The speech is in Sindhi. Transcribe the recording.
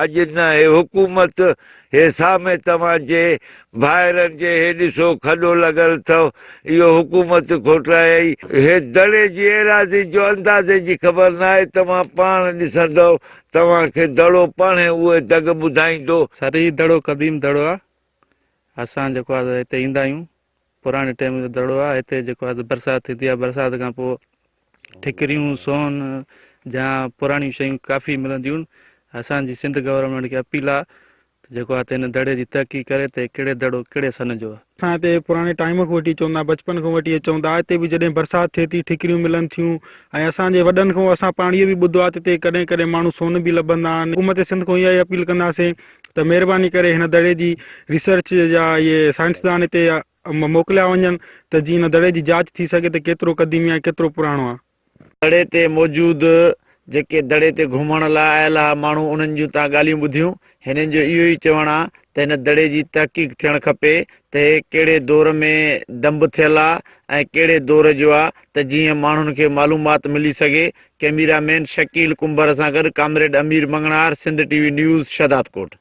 اڄ نه هي حڪومت هي سامهين توهان جي ڀائرن جي هي ڏسو کڏو لڳل اٿو اهو حڪومت کوٽرايائي. هي دڙي جي ايراضي جو اندازي جي خبر ناهي توهان پاڻ ڏسندؤ توهان کي دڙو پاڻهي اهي دڳ ٻڌائيندو. سر هي دڙو قديم دڙو آ اسان جيڪو آ هتي ايندا آهيون پراڻي ٽيم جو دڙو آ هتي جيڪو آ برسات ٿيندي آ برسات کان پوء ٺڪريون سون جا پراڻيون شيون ڪافي ملنديون اسان جي سنڌ گورنمينٽ کي اپيل آ ته جيڪو آ ته هن دڙي جي تحقيق ڪري ته ڪهڙي دڙو ڪهڙي سن جو آ. اسان هتي پراڻي ٽائيم کان وٺي چوندا بچپن کان وٺي چوندا هتي به جڏهن برسات ٿئي ٿي ٺڪريون ملن ٿيون ۽ اسان جي وڏن کان اسان پاڻ اهو به ٻڌو آ ته هتي ڪڏهن ڪڏهن ماڻهو سون به لڀندا آهن حڪومت سنڌ کان اها ئي اپيل ڪنداسين ته مهرباني ڪري هن دڙي جي ريسرچ جا اهي سائنسدان هتي موڪليا وڃن ته جيئن هن دڙي جي جاچ ٿي سگهي ته ڪيترو قديمي آهي ڪيترو پراڻو آهي. دڙي تي موجود جيڪي دڙي تي گهمڻ لاء آيل ها ماڻهو انهن جون تان ڳالهيون ٻڌيون. هنن جو اهو ئي چوڻ آ ته هن دڙي جي تحقيق ٿيڻ کپي ته هي ڪهڙي دور ۾ دنب ٿيل آ ۽ ڪهڙي دور جو آ ته جيئن ماڻهن کي معلومات ملي سگهي. ڪئميرا مين شڪيل ڪنڀر سان گڏ comrade Amir Manganhar, Sindh T V news, Shahdadkot.